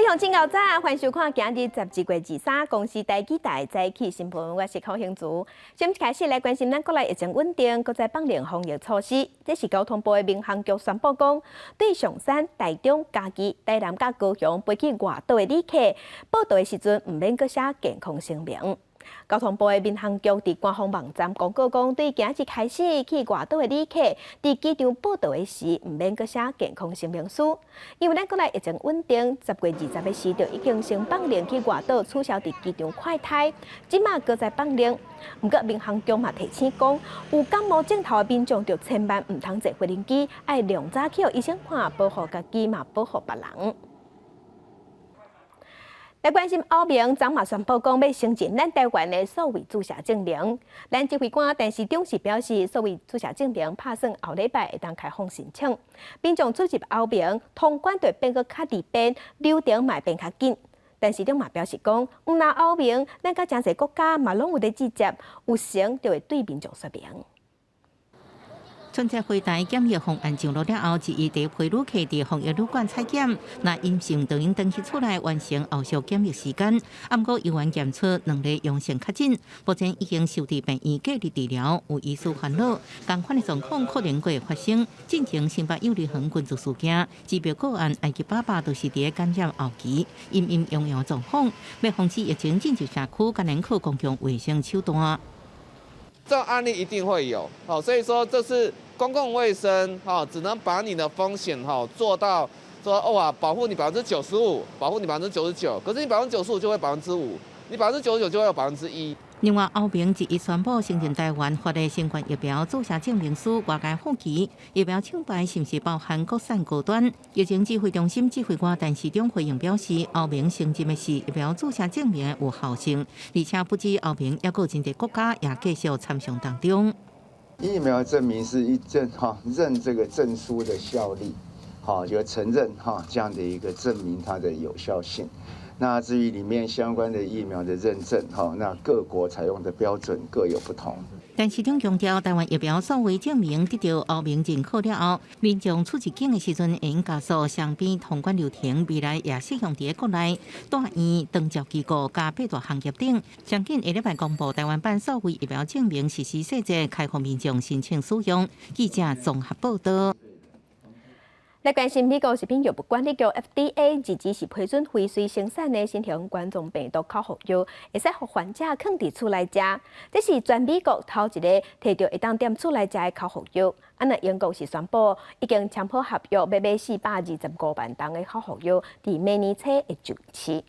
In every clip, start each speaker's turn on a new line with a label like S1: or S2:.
S1: 鄉親𠢕早，歡迎收看今日12月23公視台語台早起新聞，我是寇興竹。先開始來關心咱國內疫情穩定，閣再放寬防疫措施。這是交通部的民航局宣布講，對象山、台中、嘉義、台南佮高雄飛去外島的旅客，報到的時陣毋免閣寫健康聲明。交通部的民航局佇官方網站公告講，對今日開始去外島的旅客，佇機場報到的時，毋免閣寫健康聲明書。因為咱國內疫情穩定，10月20的時就已經先放令去外島取消佇機場快篩，這馬閣再放令。毋過民航局嘛提醒講，有感冒症頭的民眾就千萬毋通坐飛行機，愛量早去予醫生看，保護家己嘛，保護別人。來關心歐盟，昨嘛宣布講欲承認咱台灣的數位注射證明。咱指揮官陳時中是表示，數位注射證明拍算後禮拜會當開放申請。民眾出入歐盟通關就會變閣較利便，流程嘛會變較緊。陳時中嘛表示講，毋但歐盟，咱佮誠濟國家嘛攏有咧接觸，有成就會對民眾說明。
S2: 春節回台檢疫方案上路了後，一一第一批旅客佇防疫旅館採檢，若陰性就用轉去厝內完成後續檢疫時間。毋過猶原檢出兩例陽性確診，目前已經收佇病院隔離治療，有醫師煩惱，仝款的狀況可能會發生。進前新北幼兒園群組事件，治標個案埃及爸爸就是佇咧感染後期，陰陰陽陽狀況，欲防止疫情進入社區，敢若靠公共衛生手段。
S3: 這案例一定會有，好，所以說這是公共衛生，哈，只能把你的風險，哈，做到說，哇，保護你95%，保護你99%，可是你95%就會5%，你99%就會有1%。
S2: 另外，歐盟一一宣布承認台灣發的新冠疫苗注射證明書外界好奇，疫苗廠牌是毋是包含國產高端？疫情指揮中心指揮官陳時中回應表示，歐盟承認的是疫苗注射證明的有效性，而且不止歐盟，猶閣有真濟國家也繼續參詳當中。
S4: 疫苗證明是一證哈，認這個證書的效力，好就承認哈這樣的一個證明它的有效性。那至於裡面相關的疫苗的認證，哈，那各國採用的標準各有不同。
S2: 陳時中強調，台灣疫苗數位證明得到歐盟認可了後，民眾出入境的時陣會用加速雙邊通關流程，未來也適用佇國內大院、長照機構佮八大行業等。上緊下禮拜公布台灣版數位疫苗證明實施細節，開放民眾申請使用。記者綜合報道。
S1: 來關心美國食品藥物管理局 FDA 日前是批准輝瑞生產的新型冠狀病毒口服藥，會使予患者囥佇厝內食。這是全美國頭一个提著會當踮厝內食的口服藥。啊，若英國是宣布已經簽好合約，欲買425萬筒的口服藥，佇明年初會上市。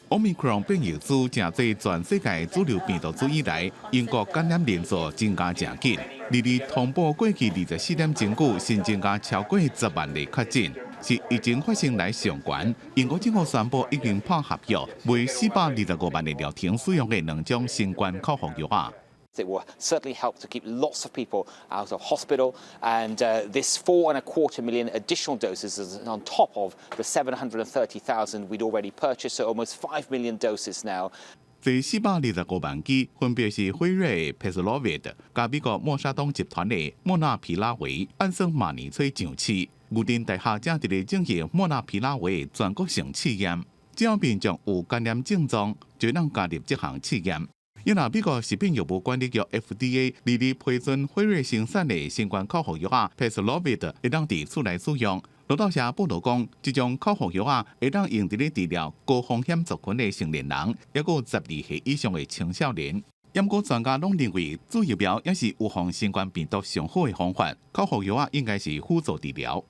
S5: Omicron 變異株成做全世界主流病毒株以來，英國感染人數增加誠緊。二二通報過去24點鐘久，新增加超過10萬例確診，是疫情發生來上懸。英國政府宣布已經拍合約，賣425萬的療程使用的兩種新冠口服藥仔。
S6: It will certainly help to keep lots of people out of hospital, and this 4.25 million additional doses is on top of the 730,000 we'd already purchased, so almost 5 million doses now.
S5: 這425萬劑分別是輝瑞 Paxlovid 佮美國默沙東集團的莫納皮拉韋，按算明年初上市。牛津大學正佇咧進行莫納皮拉韋全國性試驗，只要民眾有感染症狀，就能加入這項試驗。因為美國食品藥物管理局 FDA 二二批准輝瑞生產的新冠口服藥仔 Paxlovid 會當佇厝內使用。路透社報導講，這種口服藥仔會當用佇咧治療高風險族群的成年人，抑閣12歲以上的青少年。毋過專家攏認為，注疫苗也是預防新冠病毒上好的方法，口服藥仔應該是輔助治療。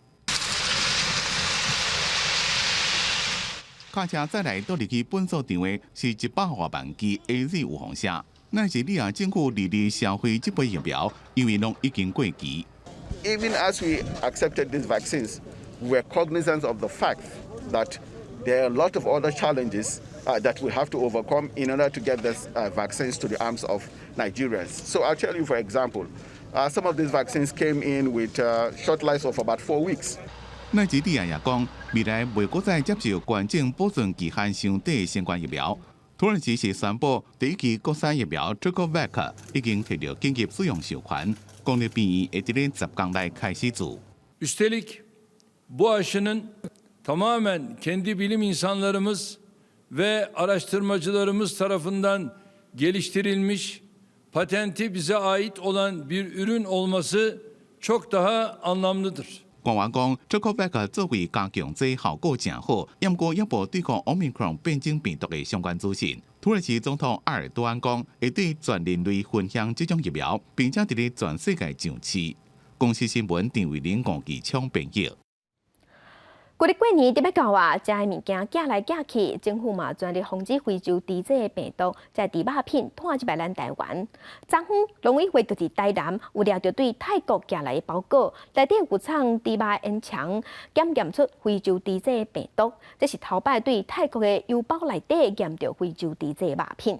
S5: 卡車載來倒入去糞掃場的是100外萬劑 AZ 預防射。奈及利亞政府二二銷毀這批疫苗，因為攏已經過期。
S7: Even as we accepted these vaccines, we were cognizant of the fact that there are a lot of other challenges that we have to overcome in order to get these vaccines to the arms of Nigerians. So I'll tell you, for example, some of these vaccines came in with short lives of about 4 weeks.
S5: 奈及利亞也講，未來袂閣再接受完整保存期限傷短的新冠疫苗。土耳其是宣布第一劑國產疫苗 Turkovac 已經提著緊急使用授權，公立病院會佇咧10工內開始注。
S8: Üstelik bu aşının Tamamen kendi bilim insanlarımız ve araştırmacılarımız tarafından geliştirilmiş, patenti bize ait olan bir ürün olması çok daha anlamlıdır.
S5: 官員講，卓克 Vac 作為加強劑效果誠好，毋過猶無對抗 Omicron 變種病毒的相關資訊。土耳其總統埃爾多安講，會對全人類分享這種疫苗，並且佇咧全世界上市。公視新聞陳慧玲、吳繼昌編譯。
S1: 舊曆過年特別到啊，食的物件寄來寄去，政府嘛全力防止非洲豬瘟的病毒，這豬肉品拖入來咱台灣。昨昏農委會就佇台南有掠著對泰國寄來的包裹，內底有藏豬肉煙腸，檢驗出非洲豬瘟的病毒，這是頭擺對泰國的郵包內底驗著非洲豬瘟的肉品。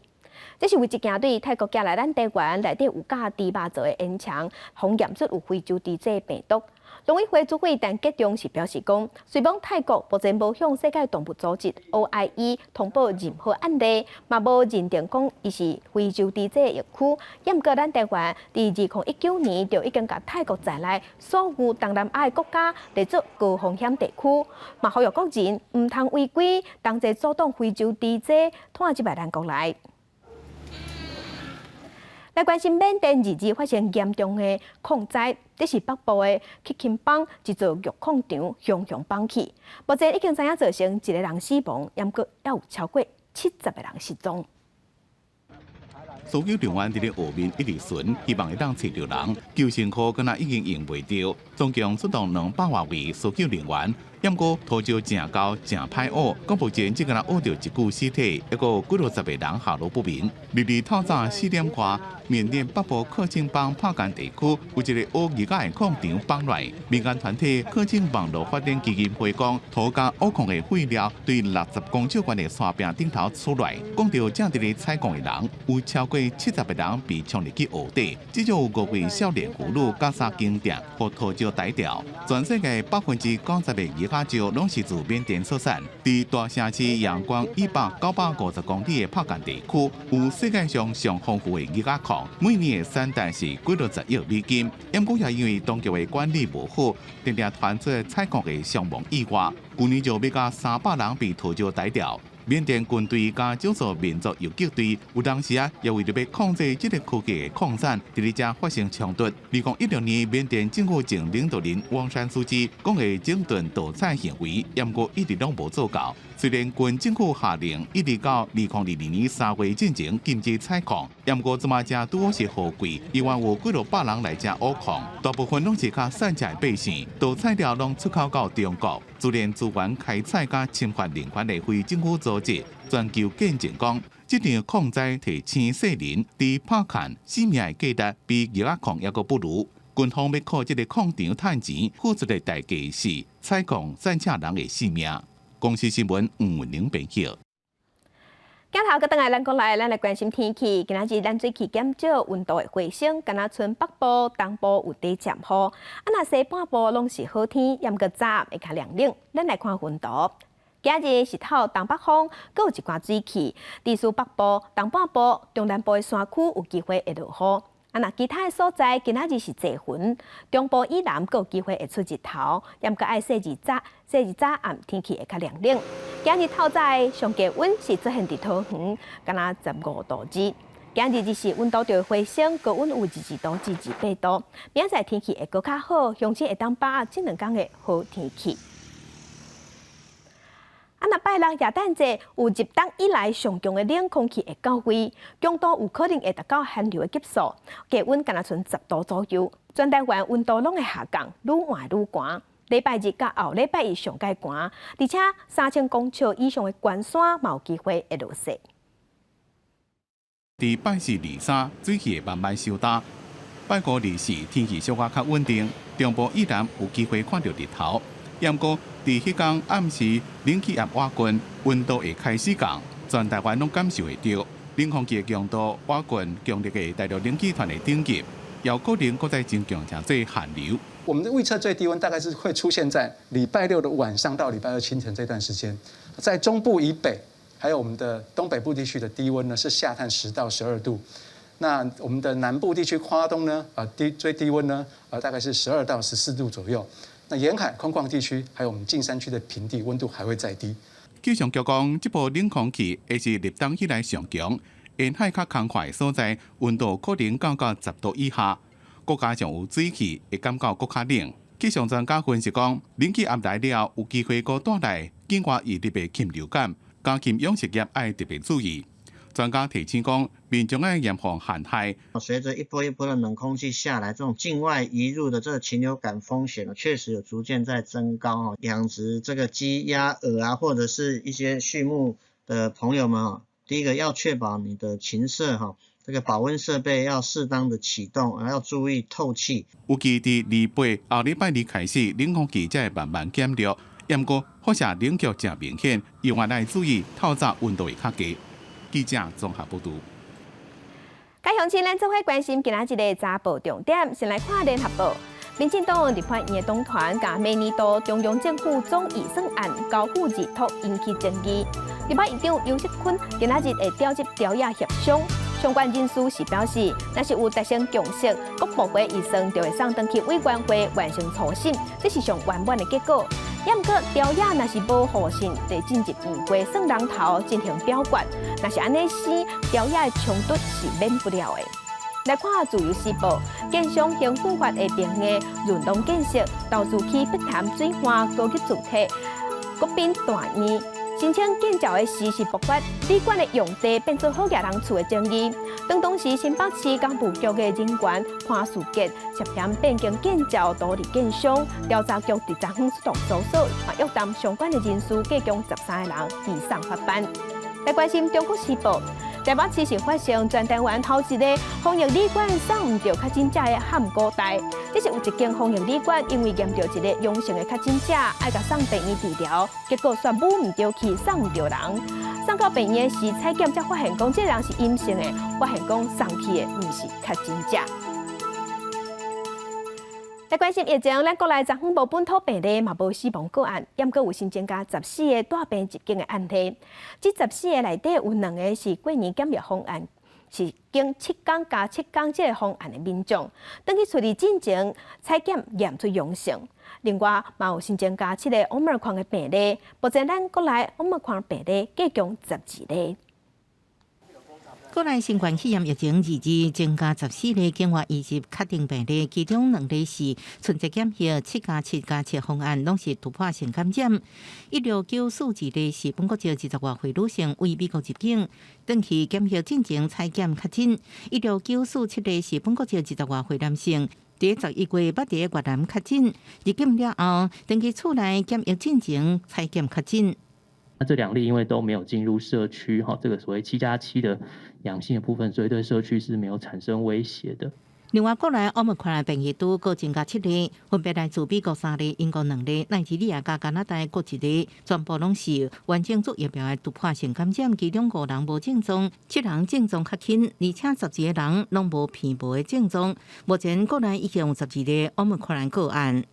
S1: 這是唯一件對泰國寄來咱台灣內底有夾豬肉做的煙腸，予驗出有非洲豬瘟的病毒。農委會主委陳吉仲是表示講，雖然泰國目前無向世界動物組織 OIE 通報任何案例，嘛無認定講伊是非洲豬瘟的疫區。毋過咱台灣佇2019年就已經共泰國在內所有東南亞的國家列做高風險地區，嘛呼籲國人毋通違規，同齊阻擋非洲豬瘟拖入來咱國內。來關心緬甸二日發生嚴重的礦災，這是北部的克欽邦一座玉礦場雄雄崩去，目前已經知影造成一個人死亡，猶閣有超過70個人失蹤。
S5: 搜救人員佇咧河面一直巡，希望會當揣著人。救生褲敢若已經用袂著，總共出動200外位搜救人員。毋過土石誠厚，誠歹挖，講目前只敢若挖著一具屍體，猶閣有幾落十個人下落不明。二日透早4點外，緬甸北部克欽邦帕敢地區有一个挖玉仔的礦場崩落來。民間團體克欽網路發展基金會講，土佮挖礦的廢料對60公尺懸的山壁頂頭出來，講著正佇咧採礦的人有超過70個人被沖入去河底，至少有五位少年婦女佮三間店予土石刣掉。全世界90%的玉仔石攏是自緬甸所產，佇大城市仰光以北950公里的帕敢地區，有世界上上豐富的玉仔礦，每年的產值是幾落十億美金。毋過也因為當局的管理無好，定定傳出採礦的傷亡意外，舊年就欲甲300人被土石刣掉。緬甸軍隊佮少數民族游擊隊有當時啊，也為著欲控制這个區域的礦產，佇咧遮發生衝突。2016年，緬甸政府前領導人翁山蘇姬講會整頓盜採行為，毋過一直攏無做到。雖然軍政府下令一直到2022年3月進前禁止採礦，毋過這馬遮拄好是雨季，依然有幾落百人來遮挖礦，大部分攏是較散隻的百姓，盜採了攏出口到中國。自然資源開採佮侵犯人權的非政府組織全球見證講，這場礦災提醒世人，佇帕坎生命的價值比玉仔礦猶閣不如。軍方欲靠這个礦場趁錢，付出的代價是採礦散赤人的性命。公視新聞吳文玲編譯。
S1: 鏡頭閣轉來咱國內，咱來關心天氣。今仔日咱水汽減少，溫度會回升。敢若賰北部、東部有短暫雨，啊，若西半部攏是好天，毋過早暗會較涼冷。咱來看雲圖。今日是透東北風，閣有一寡水汽。地區北部、東半部、中南部的山區有機會會落雨。啊，若其他的所在，今仔日是濟雲，中部以南閣有機會會出日頭，毋過愛細緻早，細緻早暗天氣會較涼冷。今日透早的上低溫是出現佇桃園，敢若15度二。今日日時溫度就會回升，高溫有22度至28度。明仔載天氣會閣較好，鄉親會當把握這兩工的好天氣。啊，若拜六耶誕節有入冬以來上強的冷空氣會到位，強度有可能會達到寒流的級數，低溫敢若賰10度左右。全台灣溫度攏會下降，愈晚愈寒。禮拜日佮後禮拜一上蓋寒，而且3000公尺以上的懸山嘛有機會會落雪。
S5: 佇拜四、二三，水汽會慢慢收焦。拜五、二四天氣小可較穩定，中部以南有機會看著日頭。毋過，佇彼工暗時冷氣壓倚近，溫度會開始降，全台灣攏感受會著。冷空氣的強度倚近，強烈的大陸冷氣團的頂級，有可能閣再增強成做寒流。
S9: 我們的預測最低溫大概是會出現在禮拜六的晚上到禮拜二清晨這段時間，在中部以北，還有我們的東北部地區的低溫呢是下探10到12度。那我們的南部地區花東呢，最低溫呢，大概是12到14度左右。那沿海空曠地區，還有我們近山區的平地，溫度還會再低。
S5: 氣象局講，這波冷空氣會是立冬以來上強，沿海較空曠的所在，溫度可能降到10度以下，閣加上有水汽，會感覺閣較冷。氣象專家分析講，冷氣壓來了，有機會閣帶來境外移入的禽流感，家禽養殖業愛特別注意。專家提醒講，民眾愛嚴防寒害。
S10: 隨着一波一波的冷空氣下來，這種境外移入的這個禽流感風險呢，確實有逐漸在增高哦。養殖這個雞鴨鵝啊，或者是一些畜牧的朋友們啊，第一個要確保你的禽舍哈，這個保溫設備要適當的啟動，還要注意透氣。
S5: 預計佇28後禮拜二開始，冷空氣才會慢慢減弱，毋過輻射冷卻誠明顯，猶原愛注意透早溫度會較低。記者綜合報道。
S1: 各位鄉親，咱做伙關心今仔日的早報重點，先來看聯合報。民進黨立法院的黨團共明年度中央政府總預算案交付入托引起爭議。立法院長游錫堃今仔日會召集朝野協商，相關人士是表示，若是有達成共識，各部會預算就會送轉去委員會完成初審，這是上圓滿的結果。毋過朝野若是無互信，就進入議會算人頭進行表決。若是按呢生，朝野的衝突是免不了的。來看自由時報，建商興富發的平的潤隆建設投資區碧潭水岸高級住宅國賓大院，申請建造的時是爆發旅館的用地變做好額人厝的爭議。當時新北市工部局的人員潘樹傑涉嫌變更建造圖利建商，調查局佇昨昏出動搜索，約談相關的人士，計共13個人移送法辦。來關心中國時報，台北市是發生全台灣頭一个防疫旅館送毋著確診者的譀古代。這是有一間防疫旅館，因為驗著一个陽性的確診者，愛共送病院治療，結果煞舞毋著去，送毋著人。送到病院時，採檢才發現講這个人是陰性的，發現講送去的毋是確診者。來關心疫情，咱國內昨昏無本土病例，嘛無死亡個案，毋過有新增加14個帶病入境的案例。這14個內底有兩个是過年檢疫方案，是經7工加7工這个方案的民眾，轉去厝裡進前採檢驗出陽性。另外，嘛有新增加七个 Omicron 的病例，目前咱國內 Omicron 病例計共12例。
S2: 國內新冠肺炎疫情二二增加14例境外移入確定病例，其中兩例是春節檢疫7+7+7方案，攏是突破性感染。16942例是本國籍20外歲女性為美國入境，轉去檢疫進前採檢確診。16947例是本國籍20外歲男性，佇11月捌佇越南確診，入境了後，轉去厝內檢疫進前採檢確診。
S11: 那這兩例因為都沒有進入社區，哈，這個所謂7加7的陽性的部分，所以對社區是沒有產生威脅的。
S2: 另外，國內 Omicron 變異株閣增加七例，分別來自美國三例、英國兩例、奈及利亞佮加拿大各一例，全部攏是完整株疫苗的突破性感染，其中五人無症狀，七人症狀較輕，而且12個人攏無鼻無的症狀。目前國內已經有12例 Omicron 個案。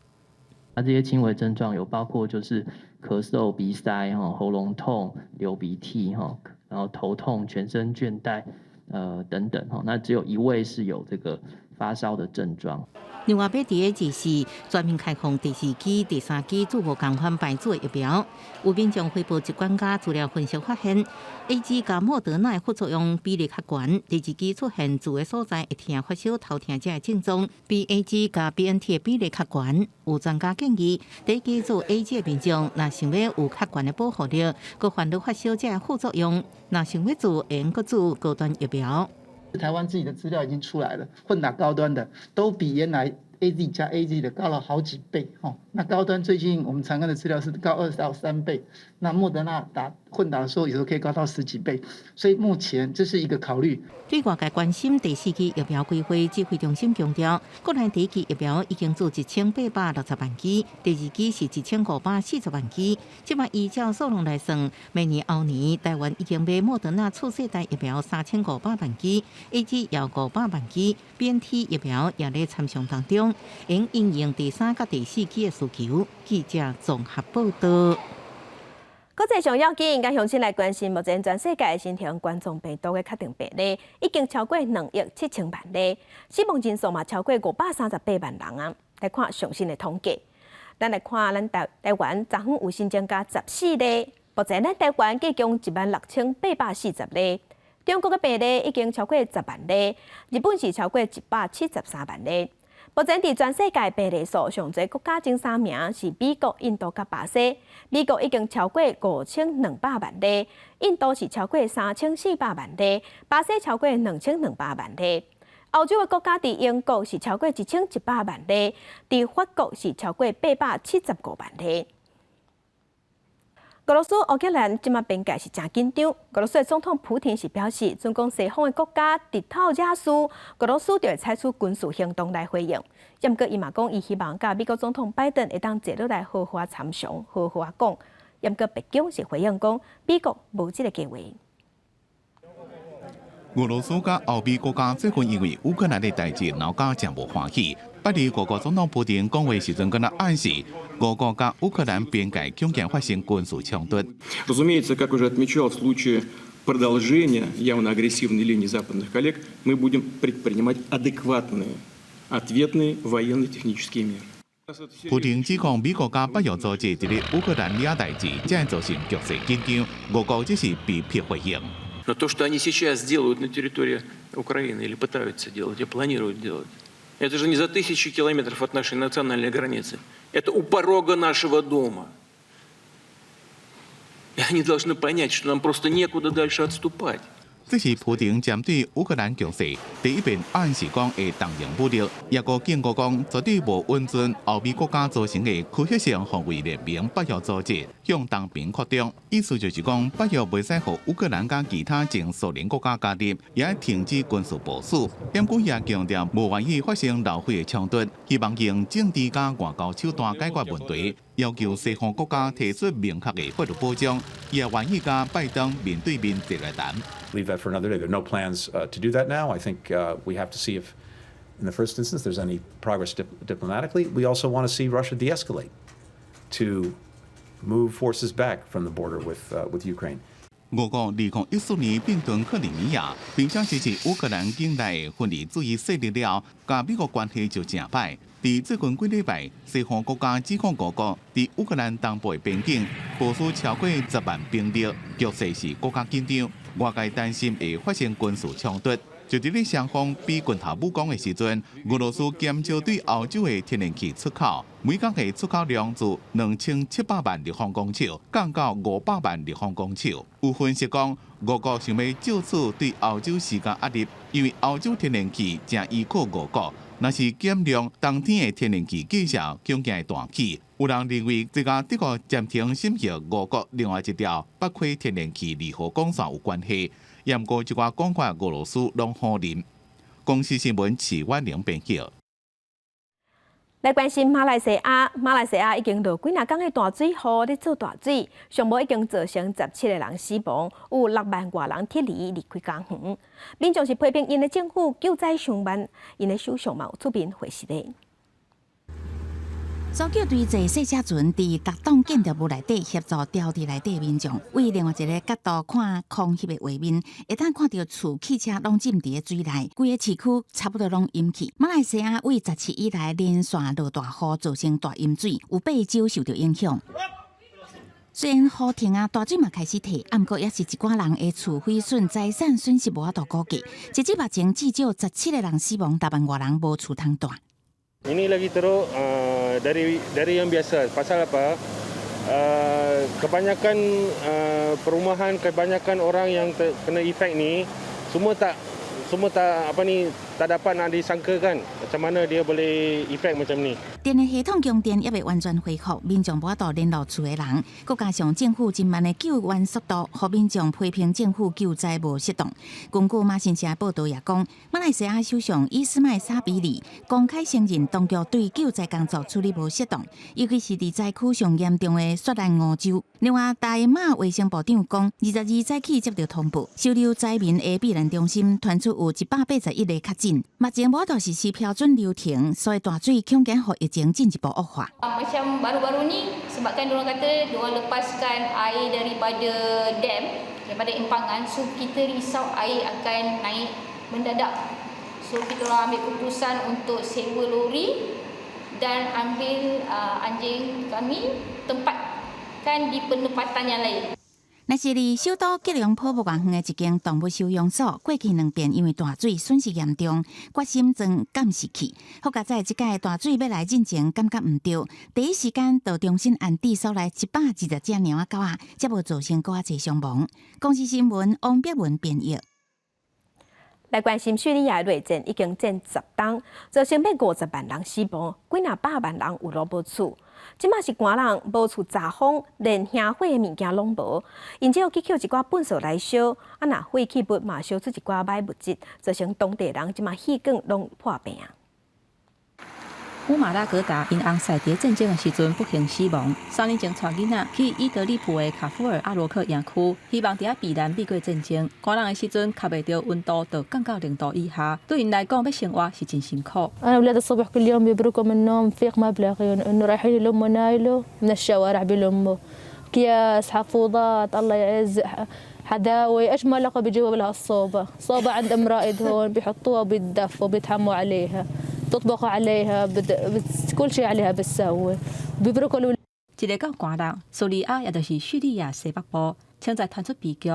S11: 那這些輕微症狀有包括就是咳嗽、鼻塞、喉嚨痛、流鼻涕，然後頭痛、全身倦怠，等等，那只有一位是有這個發燒的症狀。
S2: 另外，欲佇個24全面開放第二劑、第三劑注無仝款牌子的疫苗，有民眾回報疾管家資料分析發現，AZ佮莫德納副作用比例較懸，第二劑出現注的所在會疼、發燒、頭痛這个症狀，比 AZ 佮 BNT 的比例較懸。有專家建議，第一劑注 AZ 的民眾，若想欲有較懸的保護力，閣煩惱發燒這个副作用，若想欲注，會用閣注高端疫苗。
S12: 台灣自己的資料已經出來了，混打高端的都比原來 AZ 加 AZ 的高了好幾倍，吼。那高端最近我們常看的資料是高2到3倍，那莫德納打混打的時候，有時候可以高到十幾倍，所以目前這是一個考慮。
S2: 對外界關心第四劑疫苗規劃，指揮中心強調，國內第一劑疫苗已經注1860萬劑，第二劑是1540萬劑。這擺依照數量來算，明年後年台灣已經買莫德納次世代疫苗3500萬劑，AZ 也500萬劑，BNT 疫苗也咧參詳當中，應應用第三佮第四劑的需求。記者綜合報道。
S1: 國際上要緊，共鄉親來關心，目前全世界新型冠狀病毒的確定病例已經超過2億7千萬例，死亡人數嘛超過538萬人啊！來看上新的統計，咱來看咱台台灣昨昏有新增加14例，目前咱台灣計共16,840例。中國的病例已經超過10萬例，日本是超過173萬例。目前佇全世界病例數上濟國家前三名是美國、印度佮巴西。美國已經超過5200萬例，印度是超過3400萬例，巴西超過2200萬例。歐洲的國家佇英國是超過1100萬例，佇法國是超過875萬例。俄羅斯烏克蘭這馬邊界是誠緊張。俄羅斯的總統普廷是表示，準講西方的國家直頭惹事，俄羅斯就會採取軍事行動來回應。毋過伊嘛講，伊希望佮美國總統拜登會當坐落來好好仔參詳，好好仔講。毋過白宮是回應講，美國無這個計劃。
S5: 俄羅斯佮歐美國家最近因為烏克蘭的代誌鬧甲誠無歡喜。拜二俄國總統普廷講話時陣，閣若暗示俄國佮烏克蘭邊界恐驚發生軍事衝突。
S13: Разумеется, как уже отмечал, в случае продолжения явно агрессивной линии западных коллег, мы будем предпринимать адекватные ответные военно-технические меры.
S5: 普廷指控美國佮北約組織佇咧烏克蘭惹代誌，才會造成局勢緊張。俄國只是被迫回應。
S13: Но то, что они сейчас делают на территории Украины или пытаются делать, и планируют делать, это же не за тысячи километров от нашей национальной границы. Это у порога нашего дома. И они должны понять, что нам просто некуда дальше отступать.
S5: 這是普廷針對烏克蘭局勢第一遍暗示講會動用武力，也閣警告講絕對無允准歐美國家組成的區域性防衛聯盟北約組織向東邊擴張。意思就是講北約袂使予烏克蘭佮其他前蘇聯國家加入，也愛停止軍事部署。毋過也強調無願意發生流血的衝突，希望用政治佮外交手段解決問題，要求西方國家提出明確的法律保障，也願意佮拜登面對面坐來談。
S14: Leave that for another day. There are no plans to do that now. I think we have to see if, in the first instance, there's any progress diplomatically. We also want to see Russia de-escalate to move forces back from the border with Ukraine.
S5: 俄國2014年併吞克里米亞，並且支持烏克蘭境內分離主義勢力了，佮美國關係就誠歹。佇最近幾禮拜，西方國家指控俄國佇烏克蘭東部的邊境部署超過10萬兵力，局勢是閣較緊張，外界擔心會發生軍事衝突。就佇咧雙方比拳頭武功的時陣，俄羅斯減少對歐洲的天然氣出口，每工的出口量自2700萬立方公尺降到500萬立方公尺。有分析講，俄國想欲藉此對歐洲施加壓力，因為歐洲天然氣誠依靠俄國，若是減量，冬天的天然氣價格恐驚會大起。有人認為，這佮德國暫停審核俄國另外一條北溪天然氣二號管線有關係。毋過，這寡講法，俄羅斯攏否認。公視新聞徐婉玲編輯。
S1: 來關心馬來西亞，馬來西亞已經落幾若工的大水雨咧做大水，上無已經造成17個人死亡，有6萬外人撤離離開家園。民眾是批評𪜶的政府救災傷慢，𪜶的首相嘛有出面回實咧。
S2: 搜救隊坐細隻船佇獨棟建築物內底協助牢佇內底民眾，對另外一个角度看空翕的畫面，會當看著厝、汽車攏浸佇咧水內，規个市區差不多攏淹去。馬來西亞對17以來連續落大雨，造成大淹水，有八州受著影響。雖然雨停啊，大水嘛開始退，毋過猶是一寡人的厝毀損、財產損失無法度估計。截至目前，至少17個人死亡，6萬外人無厝通蹛。
S15: Ini lagi teruk dari dari yang biasa. Pasal apa? Kebanyakan perumahan, kebanyakan orang yang kena efek ni semua tak apa ni tak dapat nak disangkakan macam mana dia boleh efek macam ni.
S2: 電力系統供電猶未完全恢復，民眾無法度聯絡厝的人。閣加上政府真慢的救援速度，予民眾批評政府救災無適當。根據馬新社報道也講，馬來西亞首相伊斯邁沙比里公開承認，當局對救災工作處理無適當，尤其是佇災區上嚴重的雪蘭莪州。另外，大馬衛生部長講，22早起接著通報，收留災民的避難中心傳出有181個確診，目前無法度實施標準流程，所以大水恐驚予疫情進一步惡化。
S16: Macam baru-baru ni sebabkan diorang kata diorang lepaskan air daripada dam, daripada empangan, so kita risau air akan naik mendadak. So kita orang ambil keputusan untuk sewa lori Dan ambil anjing kami tempatkan di penempatan yang lain.
S17: 若是佇首都吉隆坡無偌遠的一間動物收容所，過去兩遍因為大水損失嚴重，決心裝監視器。好佳哉，這擺大水欲來進前，感覺毋對，第一時間就重新安置所內120隻貓仔狗仔，才無造成閣較濟傷亡。公視新聞王碧文編譯。
S1: 來關心敘利亞內戰已經戰10冬，造成欲50萬人死亡，幾若百萬人有路無厝。這馬是寒人無厝閘風，連燃火的物件攏無，𪜶只好去抾一寡糞埽來燒，啊若廢棄物嘛燒出一寡歹物質，造成當地人這馬氣管攏破病啊。
S18: 烏馬拉格達𪜶翁婿佇戰爭的時陣不幸死亡。3年前帶囡仔去伊德利卜的卡夫爾阿羅克營區，希望佇遐避難避過戰爭。寒冷的時陣，吸袂著溫度就降到0度以下，對𪜶來講欲生活是真辛苦。
S19: أنا أولادي الصبح كل يوم بيبركوا من النوم فيق ما بلاقيهم إنه رايحين يلموا نايلو من الشوارع بيلموا أكياس حفوضات الله يعز حداوي ايش ما لقوا بيجيبوا لها الصوبة صوبة عند أم رائد هون بيحطوها وبيتدفوا بيتحموا عليها تطبخوا عليها بت... بت... كل شيء عليها بتسوي بيبركوا الأولاد.
S18: 一个夠寒冷，敘利亞也就是敘利亞西北部，正在傳出悲劇。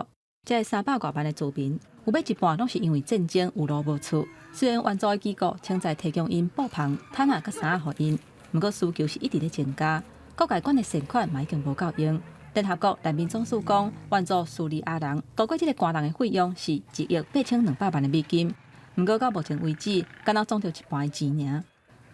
S18: 這300外萬的住民，有欲一半攏是因為戰爭有路無厝。雖然援助的機構正在提供𪜶布篷、毯仔佮衫仔予𪜶，毋過需求是一直咧增加，各界捐的善款嘛已經無夠用。聯合國難民總署講，援助敘利亞人度過這個寒冷的費用是1億8200萬的美金。毋過到目前為止，敢若總著一半的錢爾。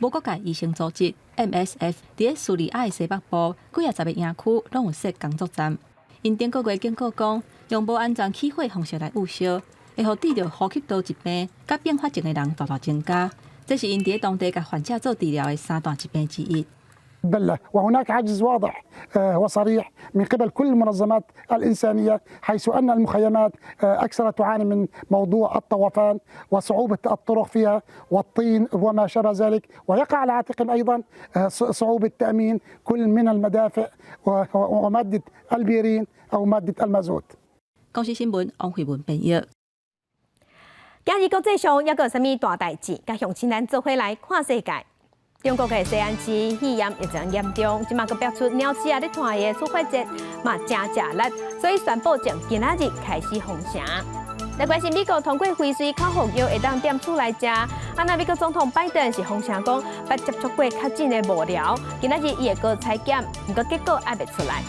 S18: 無國界醫生組織 MSF 佇咧敘利亞的西北部幾仔十个營區攏有設工作站。𪜶頂個月警告講，用無安全起火方式來焐燒，會予得著呼吸道疾病佮併發症的人大大增加。這是𪜶佇咧當地共患者做治療的三大疾病之一。
S20: بلة وهناك عجز واضح وصريح من قبل كل المنظمات الإنسانية حيث أن المخيمات أكثر تعاني من موضوع الطوفان وصعوبة الطرق فيها والطين وما شابه ذلك ويقع على عاتقهم أيضا صعوبة تأمين كل من المدافئ ومادة البيرين أو مادة المازوت.
S18: 公視新聞王慧文編譯。
S1: 今日國際上猶閣有啥物大代誌？共鄉親咱做伙來看世界。中國的西安市肺炎疫情嚴重，這馬閣爆出鳥鼠仔咧拖的處罰節嘛誠食力，所以宣布從今仔日開始封城。來關心美國通過輝瑞口服藥會當踮厝內食，啊那美國總統拜登是風聲講捌接觸過確診的幕僚，今仔日伊會閣採檢，毋過結果猶未出來。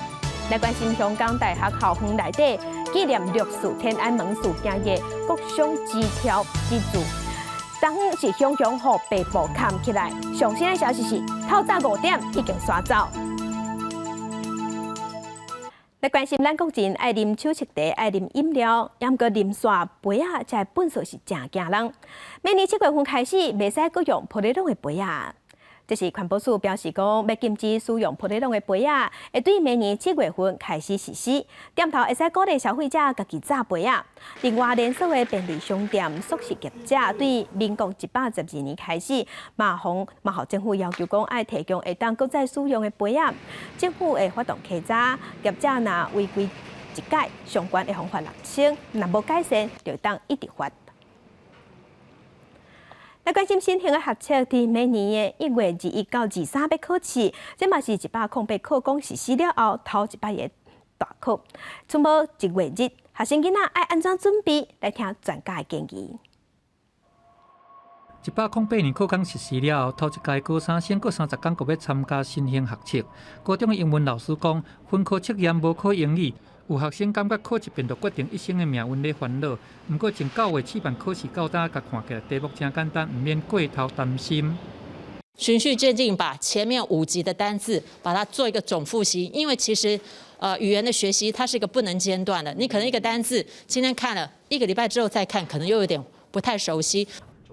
S1: 來關心香港大學校園內底紀念六四天安門事件的國殤之柱之柱，昨昏是雄雄予白布崁起來。上新的消息是，透早5點已經徙走。來關心咱國人愛啉手搵茶、愛啉飲料，猶閣啉煞杯仔，這糞埽是誠驚人。明年7月份開始，袂使閣用玻璃籠的杯仔。這是環保署表示講，欲禁止使用玻璃籠的杯仔，會對明年7月份開始實施。店頭會使鼓勵消費者家己紮杯仔。另外，連鎖的便利商店速食業者對民國112年開始，嘛予嘛予政府要求講，愛提供會當閣再使用的杯仔。政府會發動稽查，業者若違規一改，上懸會予罰6000，若無改善，就當一直罰。來關心新型的學測，佇明年的1月21到23欲考試，這嘛是108考綱實施了後頭一擺的大考。春無1月日，學生囡仔愛按怎準備？來聽專家的建議。
S21: 108年課綱實施了後，頭一屆高三生閣30工閣欲參加新型學測。高中的英文老師講，分科測驗無考英語，有學生感覺考一遍就決定一生的命運咧煩惱。毋過從9月試辦考試到今，共看起來題目誠簡單，毋免過頭擔心。
S22: 循序漸進，把前面5級的單字把它做一個總複習，因為其實，語言的學習它是一個不能間斷的。你可能一個單字今天看了一個禮拜之後再看，可能又有點不太熟悉。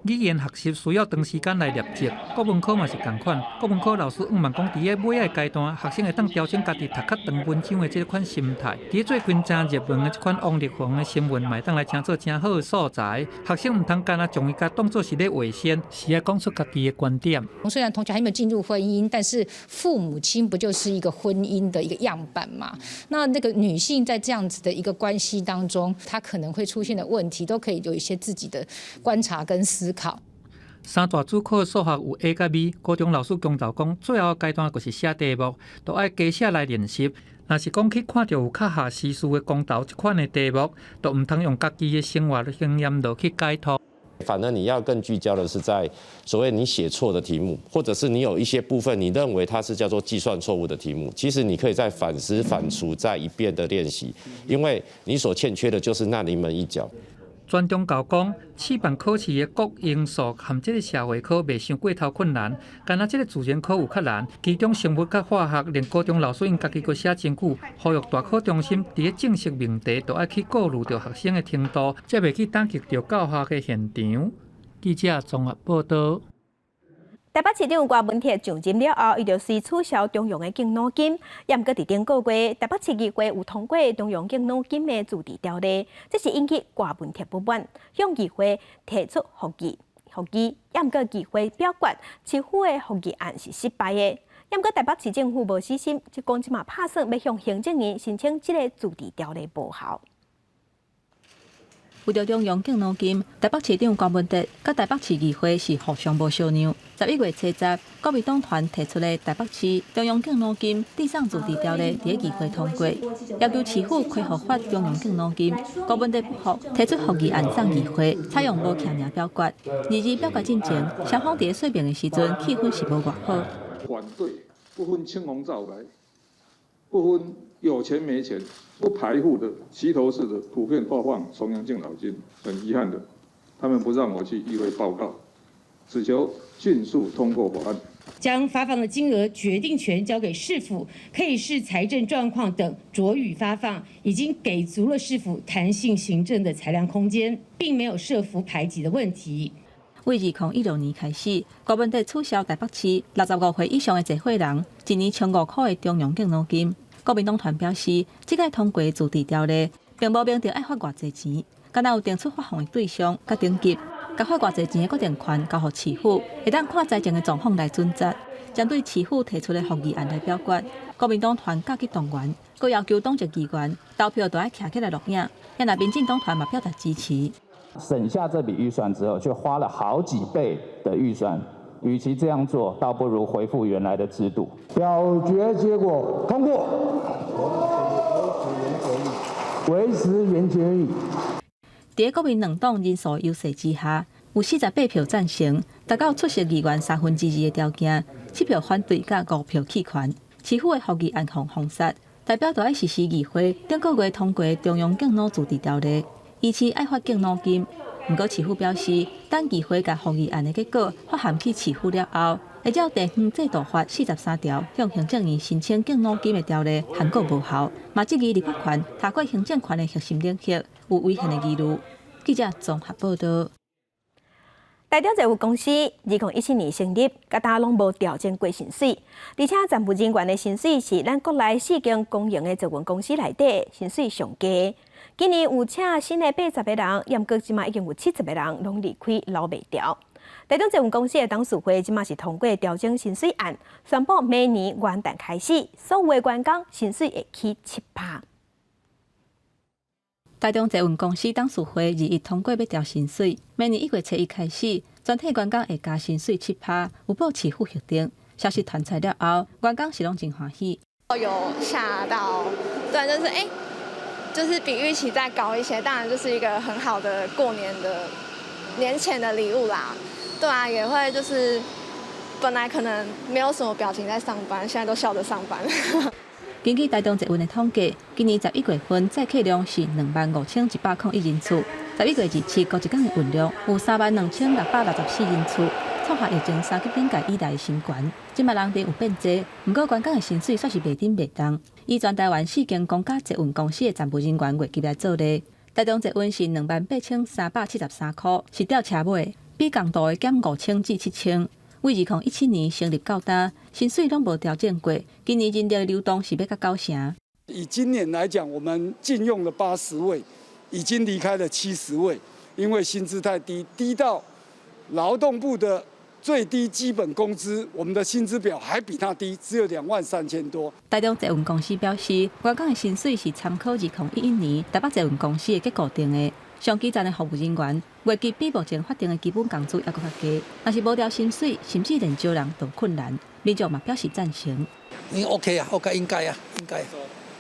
S21: 語言學習需要長時間來練習，國文科嘛是仝款。國文科老師向望講，佇咧尾仔階段，學生會當調整家己讀較長文章的這款心態。佇最近誠熱門的這款王力宏的新聞，嘛會當來成做誠好的素材。學生毋通干焦將伊共當做是咧畫線，是愛講出家己的觀點。
S23: 雖然同學還沒有進入婚姻，但是父母親不就是一個婚姻的一個樣板嘛？那個女性在這樣子的一個關係當中，她可能會出現的問題，都可以有一些自己的觀察跟思考。
S21: 三大主考數學有 A 佮 B，高中老師強調講，最後階段就是寫題目，都愛加寫來練習。若是講去看著有較合時事的公投這款的題目，都毋通用家己的生活經驗落去解脫。
S3: 反而你要更聚焦的是在所謂你寫錯的題目，或者是你有一些部分你認為它是叫做計算錯誤的題目，其實你可以再反思、反芻、再一遍的練習，因為你所欠缺的就是那臨門一腳。
S21: 全中教講，試辦考試的國英數含這个社會科袂傷過頭困難，干焦這个自然科有較難。其中生物佮化學，連高中老師𪜶家己閣寫真久，呼籲大考中心佇咧正式命題都愛去顧慮著學生的程度，才袂去打擊著教學的現場。記者綜合報導。
S1: 台北市長郭文鐵上任了後，伊就隨取消中央的敬老金。也毋過佇頂個月，台北市議會有通過中央敬老金的自治條例，這是引起郭文鐵不滿，向議會提出覆議。覆議，也毋過議會表決，市府的覆議案是失敗的。也毋過台北市政府無死心，就講這馬拍算欲向行政院申請這个自治條例無效。
S18: 為著中央敬老金，台北市長柯文哲佮台北市議會是互相無相讓。11月初10，國民黨團提出的台北市中央敬老金地上自治條例佇咧議會通過，要求市府恢復發中央敬老金。柯文哲不服，提出覆議案送議會，採用無記名表決。二二表決進前，雙方佇咧說明的時陣，氣氛是無偌好。
S4: 反對不分青紅皂白，不分有錢沒錢，不排富的齊頭式的普遍發放重陽敬老金。很遺憾的，他們不讓我去議會報告，只求盡速通過法案。
S6: 將發放的金額決定權交給市府，可以視財政狀況等酌予發放，已經給足了市府彈性行政的裁量空間，並沒有設福排擠的問題。
S18: 為2016年開始，柯文哲取消台北市65歲以上的濟歲人一年1500箍的中央敬老金。國民黨團表示，這屆通過自治條例，並無明定愛發偌濟錢，干焦有定出發放的對象佮等級，共發偌濟錢的決定權交予市府，會當看財政的狀況來準則。針對市府提出的覆議案來表決，國民黨團佮去動員，閣要求黨籍議員投票都愛徛起來錄影。若民進黨團嘛表達支持。
S24: 省下這筆預算之後，卻花了好幾倍的預算。與其這樣做，倒不如恢復原來的制度。
S25: 表決結果通過，維持原決議。
S18: 佇國民兩黨人數優勢之下，有48票贊成，達到出席議員2/3的條件，7票反對，佮5票棄權。市府的覆議案予封殺，代表著愛實施議會頂個月通過中央敬老自治條例，維持愛發敬老金。毋過市府表示，等議會共覆議案的結果發函去市府了後，會照地方制度法43條向行政院申請敬老金的條例函告無效，嘛質疑立法權踏過行政權的核心領域有違憲的疑慮。記者綜合報導。
S1: 台中捷運公司2014年成立，到今攏無調整過薪水，而且站務人員的薪水是咱國內四間公營的捷運公司內底薪水上低。今年有請新的80個人，毋過這馬已經有70個人攏離開留袂牢。台中捷運公司的董事會這馬是通過調整薪水案，宣布明年元旦開始，所有的員工薪水會起7%。
S18: 台中捷運公司董事會21通過欲調薪水，明年1月初1開始，全體員工會加薪水7%，有報市府核定。消息傳出了後，員工是攏真歡喜。
S26: 有嚇到，對，就是欸，就是比預期再高一些，當然就是一個很好的過年的年前的禮物啦。對啊，也會就是本來可能沒有什麼表情在上班，現在都笑着上班。
S18: 根據台中捷運的統計，今年11月份載客量是25,101人次，11月27過一工的運量有32,664人次，創下疫情三級警戒以來的新高。這馬人佇有變濟，毋過員工的薪水煞是袂振袂動。以全台灣四間公家捷運公司的站務人員月給來做例，台中捷運是28,373箍，是吊車尾，比共度的減5,000至7,000。為2017年成立到今，薪水攏無調整過。今年人力流動是欲到9成。
S27: 以今年來講，我們進用了80位，已經離開了70位，因為薪資太低，低到勞動部的最低基本工資，我們的薪資表還比它低，只有23,000多。
S18: 台中捷運公司表示，員工的薪水是參考2011年台北捷運公司的結構定的。上基層的服務人員月給比目前法定的基本工資猶閣較低，若是無調薪水，甚至連招人都困難。民眾嘛表示贊成。
S7: 你 OK 啊，OK 應該啊，應該，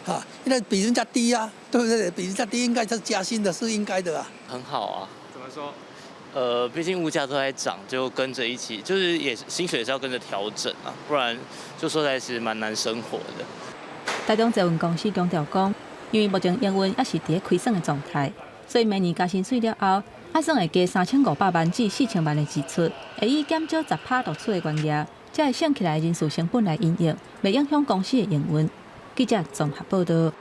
S7: 哈，因為比人家低啊，對不對？比人家低，應該是加薪的，是應該的啊。
S8: 很好啊。
S9: 怎麼說？
S8: 畢竟物價都在漲，就跟着一起，就是也薪水也是要跟着調整啊，不然就說實在是蠻難生活的。
S18: 台中捷運公司強調講，因為目前營運猶是佇咧虧損的狀態，所以明年加薪水了後，按算會加3500萬至4000萬的支出，會以減少10%錄取的原額，才會省起來人事成本來營運，袂影響公司的營運。記者綜合報道。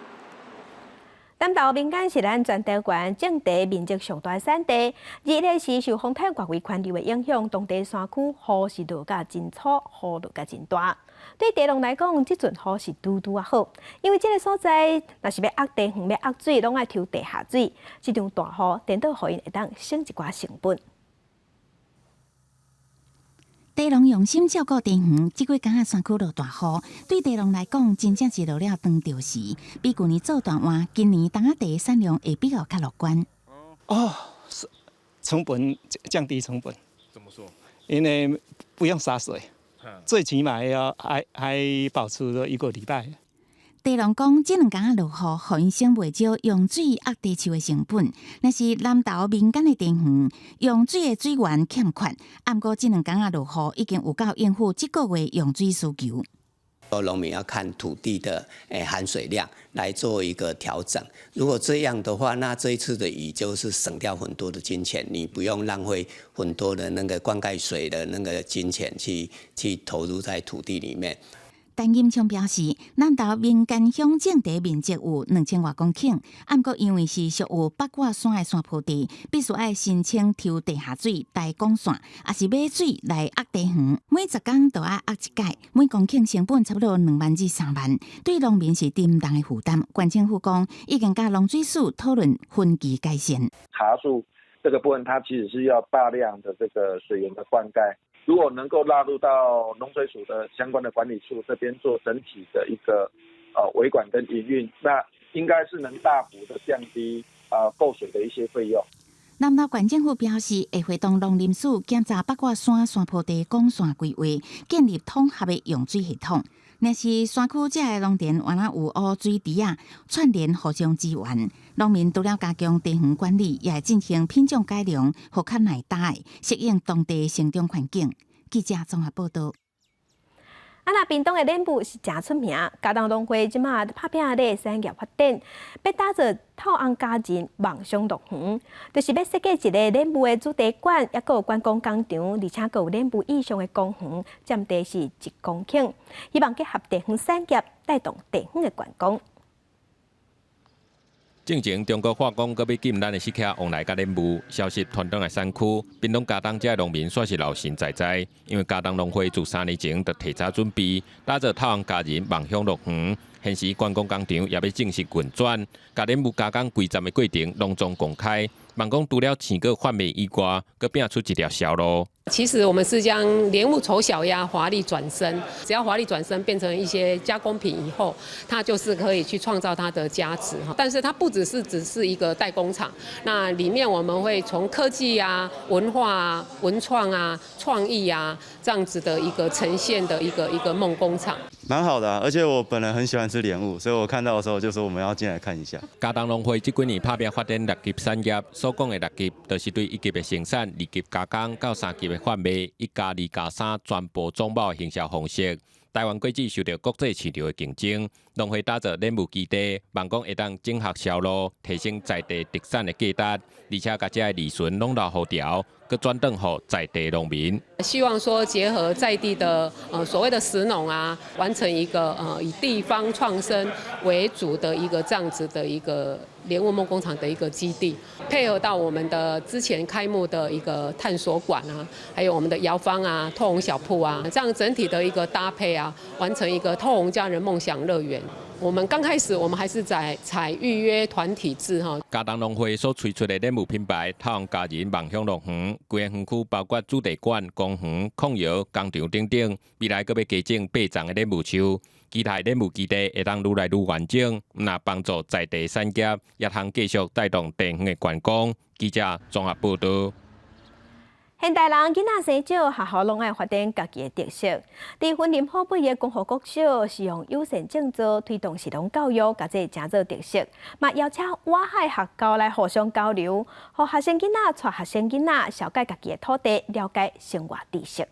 S1: 南投民間是咱全台灣種茶面積上大產地，二个是受風颱外圍環流的影響，當地山區雨是落甲真粗，雨落甲真大。對茶農來講，這陣雨是拄拄仔好，因為這个所在若是欲壓茶園、欲壓水，攏愛抽地下水。這場大雨，顛倒予𪜶會當省一寡成本。
S17: 茶農用心照顧茶園，這幾工仔山區落大雨，對茶農來講，真正是落了當著時。比舊年做大換，今年冬仔茶產量會比較較樂觀。
S10: 哦，成本降低成本。
S9: 怎麼說？
S10: 因為不用灑水，最起碼要還保持了一個禮拜。
S17: 茶農講，這兩工仔落雨，予𪜶省袂少用水壓茶樹的成本。若是南投民間的茶園，用水的水源欠缺，毋過這兩工仔落雨，已經有夠應付這個月用水需求。
S11: 農民要看土地的含水量來做一個調整。如果這樣的話，那這一次的雨就是省掉很多的金錢，你不用浪費很多的那個灌溉水的那個金錢去投入在土地裡面。
S17: 陳金昌表示，南投民間鄉種地面積有2000外公頃，毋過因為是屬於八卦山的山坡地，必須愛申請抽地下水、台管線，抑是買水來壓茶園。每10工就愛壓一擺，每公頃成本差不多2萬至3萬，對農民是沉重的負擔。縣政府講，已經佮農水署討論分期改善。
S12: 茶樹這個部分，它其實是要大量的這個水源的灌溉。如果能夠納入到農水署的相關的管理處這邊做整體的一個維管跟營運，那應該是能大幅的降低購水的一些費用。
S17: 南投縣政府表示，會會同農林署檢查八卦山山坡地管線規劃，建立統合的用水系統。若是山區這个農田原來有污水池仔，串聯互相支援。農民除了加強茶園管理，也會進行品種改良，予較耐焦的，適應當地生長環境。記者綜合報道。
S1: 啊，那屏東的蓮霧是誠出名，佳冬農會這馬拍拚咧產業發展，欲打造透紅佳人夢想樂園，就是欲設計一个蓮霧的主題館，抑閣有觀光工廠，而且閣有蓮霧意象的公園，佔地是1公頃，希望結合地方產業，帶動地方的觀光。
S13: 進前中國化工閣欲禁咱的蝕刻往來佮蓮霧，消息傳轉來山區，屏東佳冬遮的農民煞是老神在在，因為佳冬農會自3年前就提早準備，打造透紅佳人夢想樂園，現時觀光工廠也欲正式運轉，共蓮霧加工規站的過程攏總公開，望講除了青果販賣以外，閣拼出一條銷路。
S28: 其實我們是將蓮霧醜小鴨華麗轉身，只要華麗轉身變成一些加工品以後，它就是可以去創造它的價值哈。但是它不只是一個代工廠，那裡面我們會從科技啊、文化啊、文創啊、創意啊這樣子的一個呈現的一個夢工廠。
S29: 蠻好的啊，而且我本人很喜歡吃蓮霧，所以我看到的時候就說我們要進來看一下。
S13: 佳冬農會這幾年拍拚發展六級產業，所講的六級，就是對一級的生產、二級加工到三級的販賣，1加2加3全部總包的行銷方式。台灣果子受著國際市場的競爭，農會打造蓮霧基地，望講會當整合銷路，提升在地特產的價值，而且共遮的利潤攏留予牢，閣轉轉予在地農民。
S28: 希望說結合在地的所謂的食農啊，完成一個以地方創生為主的一個這樣子的一個蓮霧夢工廠的一個基地，配合到我們的之前開幕的一個探索館啊，還有我們的窯坊啊、透紅小鋪啊，這樣整體的一個搭配啊，完成一個透紅佳人夢想樂園。我們剛開始，我們還是在採預約團體制哈。
S13: 佳冬農會所推出的蓮霧品牌透紅佳人夢想樂園，規个園區包括主題館、公園、礦窯、工廠等等，未來閣欲加種八叢的蓮霧樹，期待蓮霧基地會當愈來愈完整，毋但幫助在地產業，也通繼續帶動地方的觀光。記者綜合報道。
S1: 現代人囡仔生少，學校攏愛發展家己的特色。佇雲林寶貝的光復國小是用友善政策推動食農教育，共這誠做特色，嘛邀請外海學校來互相交流，予學生囡仔帶學生囡仔紹介家己的土地，了解生活知識。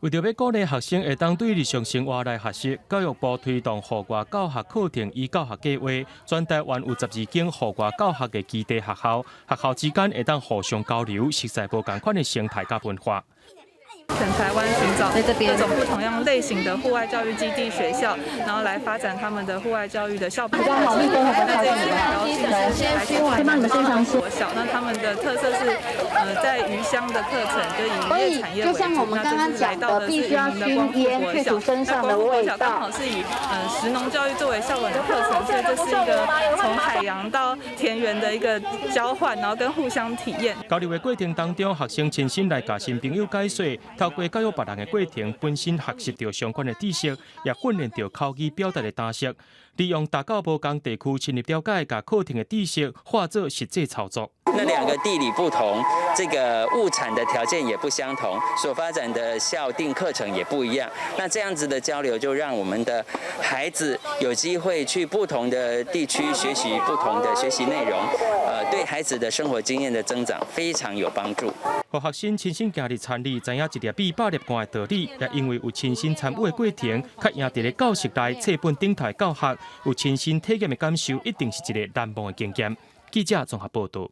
S2: 為著欲鼓勵學生會當對日常生活來學習，教育部推動戶外教學課程與教學計劃，全台灣有12間戶外教學的基地學校，學校之間會當互相交流，熟悉無仝款的生態佮文化。
S5: 全台灣尋找各種不同樣類型的戶外教育基地學校，然後來發展他們的戶外教育的校本課程。那這次很高興是來自國小，那他們的特色是在魚鄉的課程，就以漁業產業為主。那這次來到的是雲林的光復國小，那光復國小剛好是以食農教育作為校本的課程，所以這是一個從海洋到田園的一個交換，然後跟互相體驗。
S2: 交流的過程當中，學生親身來共新朋友解說。透過教育別人的過程，本身學習著相關的知識，也訓練著口語表達的膽識。利用大到無仝地區深入了解，共課程的知識化做實際操作。
S9: 那兩個地理不同，這個物產的條件也不相同，所發展的校定課程也不一樣。那這樣子的交流，就讓我們的孩子有機會去不同的地區學習不同的學習內容，對孩子的生活經驗的增長非常有幫助。
S2: 予學生親身行入田裡，知影一粒米百粒汗的道理，也因為有親身參與的過程，較贏佇咧教室內冊本頂頭教學，有親身體驗的感受，一定是一個難忘的經驗。記者綜合報道。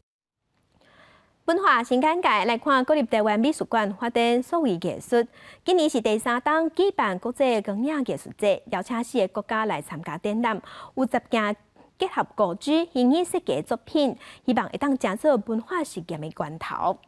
S1: 文化新簡介來看，國立臺灣美術館發展數位藝術，今年是第三冬舉辦國際光影藝術節，邀請四个國家來參加展覽，有10件結合5G 虛擬設計作品，希望會當成做文化實驗的源頭。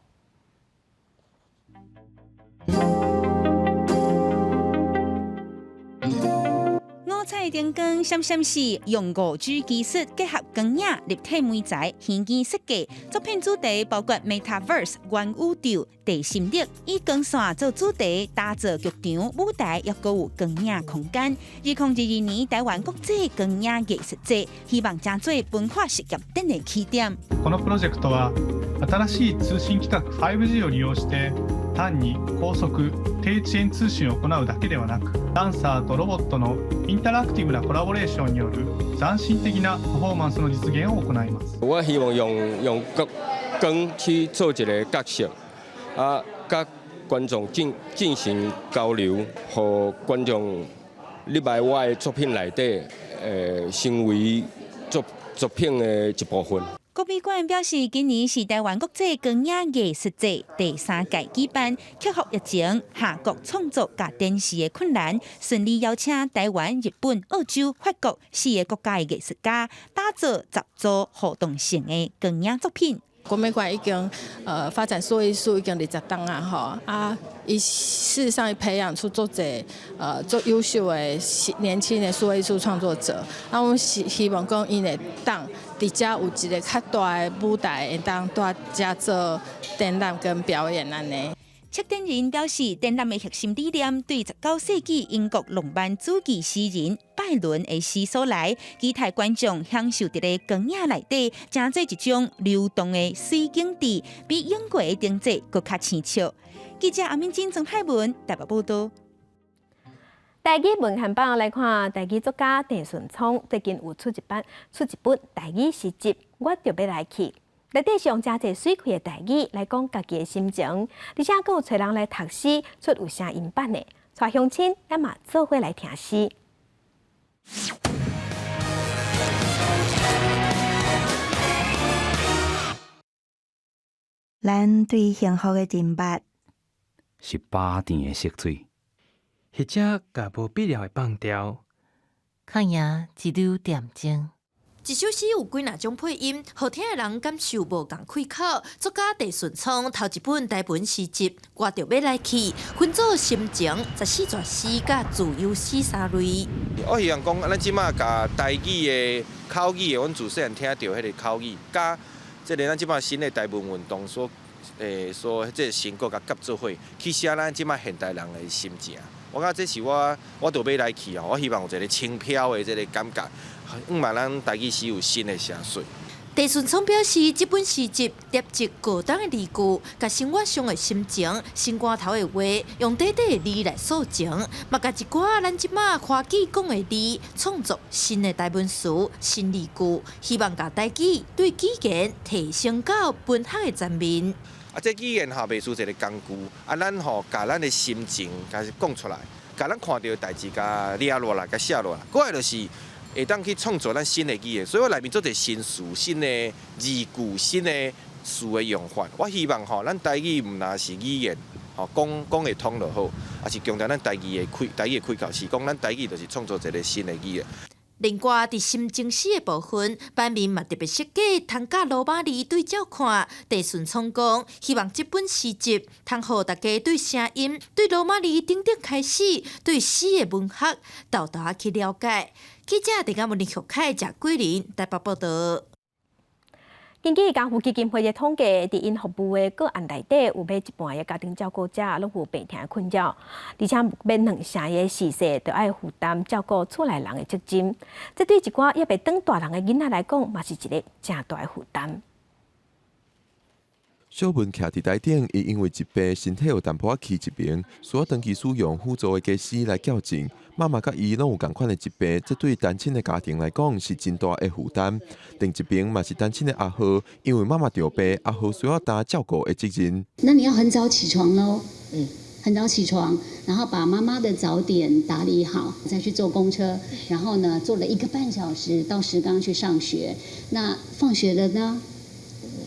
S17: 五彩燈光閃閃爍，用5G 技術結合光影立體媒材虛擬設計作品，主題包括 Metaverse 元宇宙、地心力，以光線做主題，打造劇場舞台，抑閣有光影空間。2022年台灣國際光影藝術節，希望成做文化實驗展的起點。
S14: このプロジェクトは新しい通信規格 5G を利用して単に高速低遅延通信を行うだけではなく、ダンサーとロボットのインタラクティブなコラボレーションによる斬新的なパフォーマンスの実現を行います。
S15: 我希望用光去做一个角色，啊，佮觀眾進行交流，予觀眾入來我的作品內底，成為作品的一部分。
S17: 國美館表示，今年是台灣國際光影藝術節第三屆舉辦，克服疫情、跨國創作佮展示的困難，順利邀請台灣、日本、澳洲、法國四个國家的藝術家，打造10組互動性的光影作品。
S16: 國美館已經發展數位藝術已經20冬啊吼啊，伊事實上培養出足濟足優秀的年輕的數位藝術創作者。啊，阮是希望講𪜶會當佇遮有一个較大的舞台，會當佇遮做展覽跟表演按呢。
S17: 策展人表示，展覽的核心理念對19世紀英國浪漫主義詩人拜倫的詩所來，期待觀眾享受佇咧光影內底，成做一種流動的水景池，比英國的燈節閣較生笑。記者阿敏珍、曾海文台北報道。
S1: 台語文獻榜來看，台語作家鄭順聰最近有出一本台語詩集，我著欲來去。內底是用誠濟媠氣的台語來講家己的心情，而且閣有揣人來讀詩，出有聲音版的，帶鄉親咱嘛做伙來聽詩。
S19: 咱對幸福的認捌
S20: 是飽甜的色水，
S22: 或者共無必要的放掉，
S30: 較贏一縷點鐘。
S31: 一首詩有幾若種配音，予聽的人感受無仝開口。作家鄭順聰頭一本台文詩集，我著欲來去，分做心情、14首詩佮自由詩三類。
S32: 我希望講，咱這馬共台語的口語的，阮自細漢聽著彼個口語，佮這个咱這馬新的台文運動所這个成果共合做伙，去寫咱這馬現代人的心情。我感覺這是我我著欲來去哦，我希望有一个輕飄的這个感覺，向望咱台語詩有新的寫水。
S31: 鄭順聰表示，這本詩集疊織過冬的字句，共生活上的心情、心肝頭的話，用短短的字來訴情，嘛共一寡咱這馬花季講的字，創作新的台文詞、新字句，希望共台語對語言提升到文學的層面。
S32: 啊，這語言吼，袂輸一个工具，啊，咱吼共咱的心情，共講出來，共咱看著的代誌，共掠落來，共寫落來，過來就是。會當去創造咱新的語言，所以我內面足濟新詞、新的字句、新的詞的用法。我希望吼，咱台語毋但是語言，吼講講會通就好，也是強調咱台語的開台語的開口，是講咱台語就是創造一个新的語言。
S31: 另外，佇心情詩的部分，版面嘛特別設計，通佮羅馬字對照看。鄭順聰講，希望這本詩集通予大家對聲音、對羅馬字等等開始，對詩的文學，沓沓去了解。記者鄭嘉文、林玉凱、謝桂林台北報道。
S1: 根據家扶基金會的統計，佇𪜶服務的個案內底，有欲一半的家庭照顧者攏有病疼的困擾，而且欲兩成的序細著愛負擔照顧厝內人的責任。這對一寡猶未長大人的囡仔來講，嘛是一个誠大的負擔。
S3: 小文徛佇台頂，伊因為疾病身體有淡薄仔起一爿，需要長期使用輔助的家私來矯正。媽媽佮伊攏有仝款的疾病，這對單親的家庭來講是真大的負擔。另一邊嘛是單親的阿豪，因為媽媽著病，阿豪需要擔照顧的責任。
S4: 那你要很早起床嘍，很早起床，然後把媽媽的早點打理好，再去坐公車，然後呢，坐了一個半小時到石岡去上學。那放學了呢？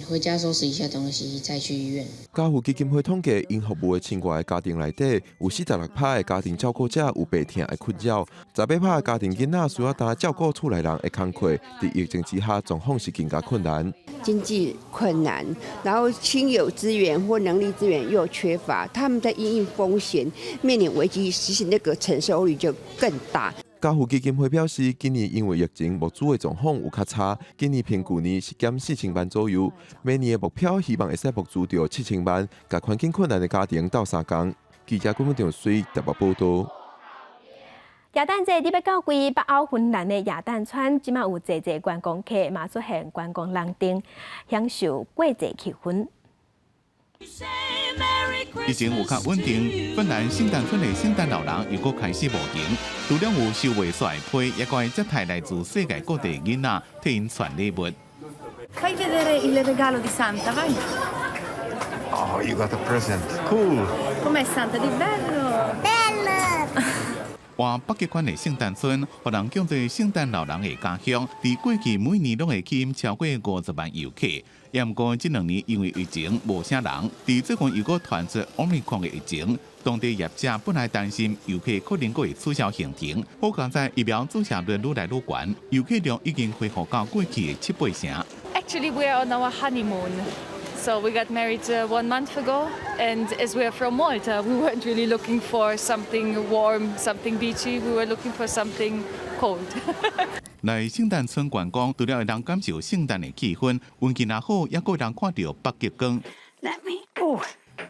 S6: 回家收拾一下東西，再去醫院。
S3: 家扶基金會統計，𪜶服務的千外个家庭內底，有46%的家庭照顧者有病疼的困擾，18%的家庭囡仔需要擔照顧厝內人的工課。佇疫情之下，狀況是更加困難。
S7: 經濟困難，然後親友資源或能力資源又缺乏，他們在因應風險、面臨危機，其實那個承受力就更大。
S3: 家扶基金會表示，今年因為疫情募資的狀況有較差，今年評舊年是減4000萬左右。明年的目標希望會使募資著7000萬，共環境困難的家庭鬥相共。記者郭文長水台北報道。
S1: 耶誕節佇欲到規北歐芬蘭的耶誕村，這馬有濟濟觀光客嘛出現觀光人陣，享受過節氣氛。
S8: 疫情有較穩定，芬蘭聖誕村的聖誕老人又閣開始冒形，除了有收袂煞的批，也閣會接待來自世界各地囡仔，替𪜶傳禮物。
S18: Fai vedere il regalo di Santa, vai.
S21: Oh, you got a present. Cool.
S18: Com'è Santa? Di bello.
S21: Bello.
S8: 換北極圈的聖誕村，予人叫做聖誕老人的家鄉。佇過去每年攏會吸引超過50萬遊客。也毋過這兩年因為疫情無啥人，佇最近又閣傳出奧密克戎的疫情，當地業者本來擔心遊客可能閣會取消行程，好佳哉疫苗注射率愈來愈懸，遊客量已經恢復到過去的七八成。
S5: Actually, we are on our honeymoon. So we got married one month ago, and as we are from Malta, we weren't really looking for something warm, something beachy. We were looking for something cold.
S8: 來聖誕村觀光，除了會當感受聖誕的氣氛，運氣若好，猶閣會當看著北極光。
S18: Let me. Oh.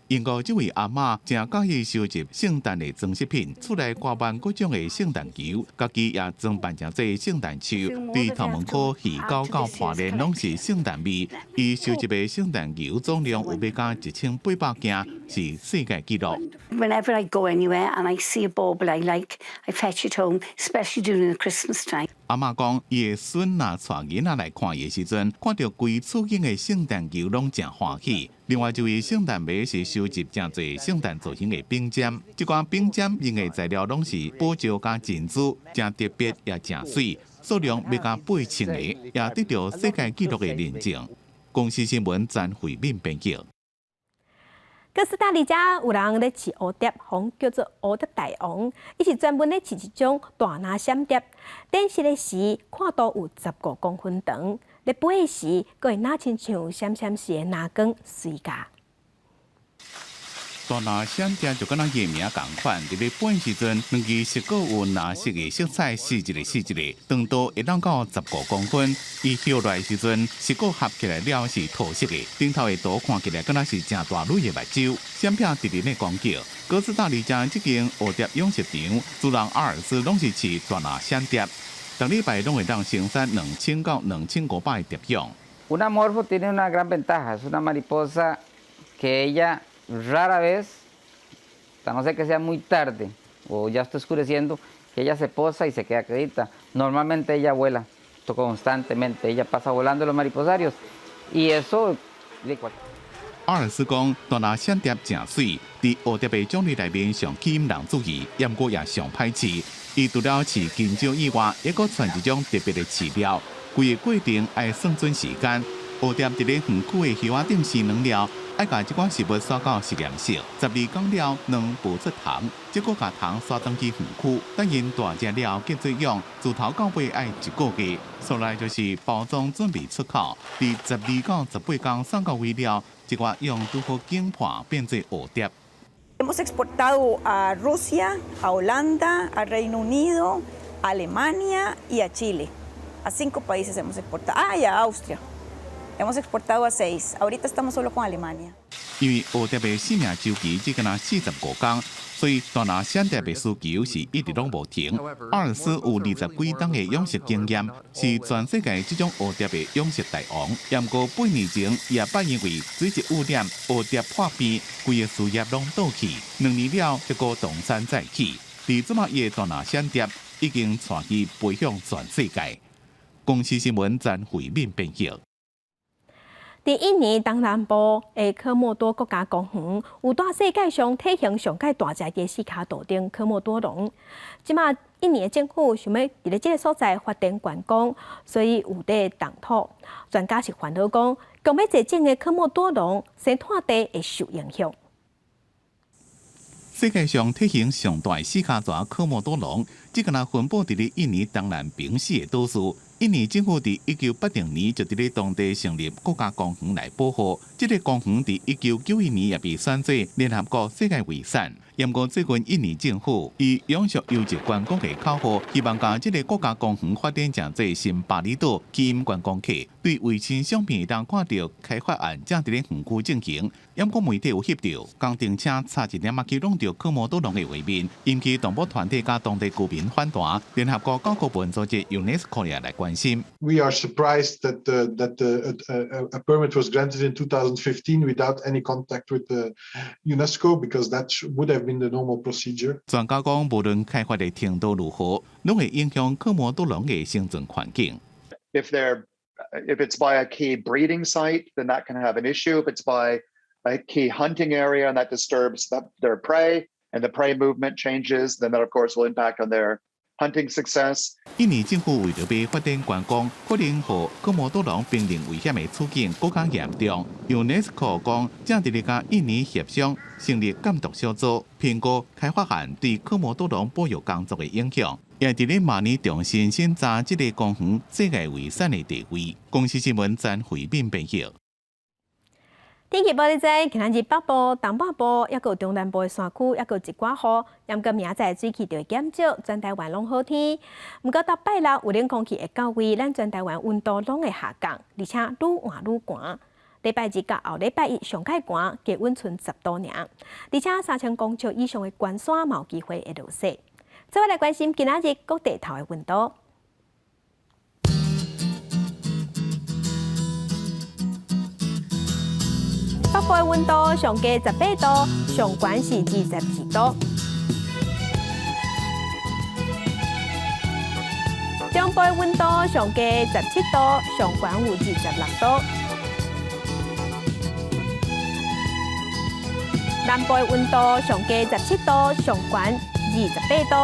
S8: 英國這位阿嬤誠佮意收集聖誕的裝飾品，厝內掛滿各種的聖誕球，家己也裝扮成做聖誕樹，對頭門口魚鈎到破簾攏是聖誕味。伊收集的聖誕球總量有欲加1800件，是世界紀錄。
S18: Whenever I go anywhere and I see a bauble I like, I fetch it home, especially during the Christmas time.
S8: 阿嬤講，伊的孫若帶囡仔來看伊的時陣，看著規厝間的聖誕球攏誠歡喜。另外一位聖誕迷是收集誠濟聖誕造型的餅針，這款餅針用的材料攏是寶石佮珍珠，誠特別也誠媠，數量欲加8000個，也得著世界紀錄的認證。公視新聞詹慧敏編輯。
S1: 哥斯達黎加有人咧飼烏蝶，予叫做烏蝶大王，伊是專門咧飼這種大藍閃蝶。展示的時，闊度有15公分長，咧飛的時，閣會若親像閃閃爍的藍光隨駕。
S8: 大藍閃蝶就敢若伊名仝款，佇咧飛時陣，兩支色閣有藍色的色彩，四一个四一个，長度會當到15公分。伊歇落來時陣，色閣合起來了是桃色的，頂頭的圖看起來敢若是誠大蕊的目睭。閃避敵人的攻擊。哥斯達黎加這間蝴蝶養殖場，主人阿爾斯攏是飼大藍閃蝶，逐禮拜攏會當生產2000到2500個蝶蛹。
S9: Una morfo tiene una gran ventaja, es una mariposa que ella rara vez, a no ser que sea muy tarde o ya está oscureciendo, que ella se posa y se queda quedita. Normalmente ella vuela constantemente, ella pasa volando los mariposarios y eso.
S8: 阿爾斯講，大藍閃蝶誠媠，佇蝴蝶的種類內面上吸引人注意，毋過也上歹飼。伊除了飼金蕉以外，猶閣傳一種特別的飼料。規个過程愛算準時間，蝴蝶佇咧園區的葉仔頂生卵了，愛共這寡食物徙到實驗室，12工了，卵孵出蟲，才閣共蟲徙轉去園區。等𪜶大隻了結做蛹，自頭到尾愛一個月。紲來就是包裝準備出口，佇12到18工送到位了，這寡蛹拄好經破變做蝴蝶。
S10: Hemos exportado a Rusia, a Holanda, a Reino Unido, a Alemania y a Chile. A cinco países hemos exportado. Ah, y a Austria. Hemos exportado a seis. Ahorita estamos solo con Alemania.
S8: 因為蝴蝶的生命週期只敢若45工，所以大藍閃蝶的需求是一直攏無停。阿爾斯有20幾冬的養殖經驗，是全世界這種蝴蝶的養殖大王。毋過8年前，伊也捌因為水質污染，蝴蝶破病，規个事業攏倒去。2年了，才閣東山再起。佇這馬伊的大藍閃蝶已經帶去飛向全世界。公視新聞詹慧敏編譯。
S1: 佇印尼東南部的科莫多國家公園，有蹛世界上體型上蓋大隻的四跤圖騰科莫多龍。這馬印尼的政府想欲佇咧這个所在發展觀光，所以有佇動土。專家是煩惱講，強欲絕種的科莫多龍生態地會受影響。
S8: 世界上體型上大的四跤蛇科莫多龍，這敢若分布佇咧印尼東南爿四个島嶼。印尼政府佇1980年就佇咧當地成立國家公園來保護。這个公園佇1991年也被選做聯合國世界遺產。毋過最近印尼政府以永續優質觀光的口號，希望共這个國家公園發展成做新巴厘島，吸引觀光客。對衛星相片會當看著開發案正佇咧園區進行。毋過媒體有翕著工程車差一點仔去挵著科莫多龍的畫面，引起動物團體佮當地居民反彈。聯合國教科文組織 UNESCO 也來關心。
S11: We are surprised that a permit was granted in 2015 without any contact with the UNESCO because that would have been the normal procedure.
S8: 專家講，無論開發的程度如何，攏會影響科莫多龍的生存環境。
S12: If it's by a key breeding site, then that can have an issue. If it's by a key hunting area and that disturbs their prey and the prey movement changes, then that of course will impact on their hunting success.
S8: 印尼政府為著欲發展觀光，可能予科莫多龍瀕臨危險的處境閣較嚴重。UNESCO 講正佇咧佮印尼協商成立監督小組，評估開發案對科莫多龍保育工作的影響，也佇咧明年重新審查這个公園世界遺產的地位。公視新聞詹慧敏編譯。
S1: 天氣報你知，今仔日北部、東北部，抑閣有中南部的山區，抑閣有一寡雨，毋過明仔載水汽就會減少，全台灣攏好天。毋過到拜六有冷空氣會到位，咱全台灣溫度攏會下降，而且愈換愈寒。禮拜日佮後禮拜一上蓋寒，低溫賰10度爾，而且3000公尺以上的懸山嘛有機會會落雪。再來關心今仔日各地頭的溫度。北部的溫度上低18度，上懸是22度。中部的溫度上低17度，上懸有26度。南部的溫度上低17度，上懸28度。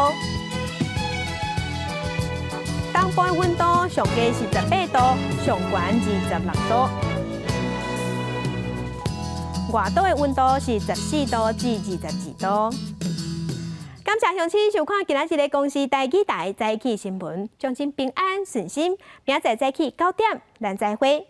S1: 東部的溫度上低是18度，上懸26度。外島的溫度是14度至22度。感謝鄉親收看今仔日的公視台語台早起新聞，祝恁平安順心。明仔載早起9點，咱再會。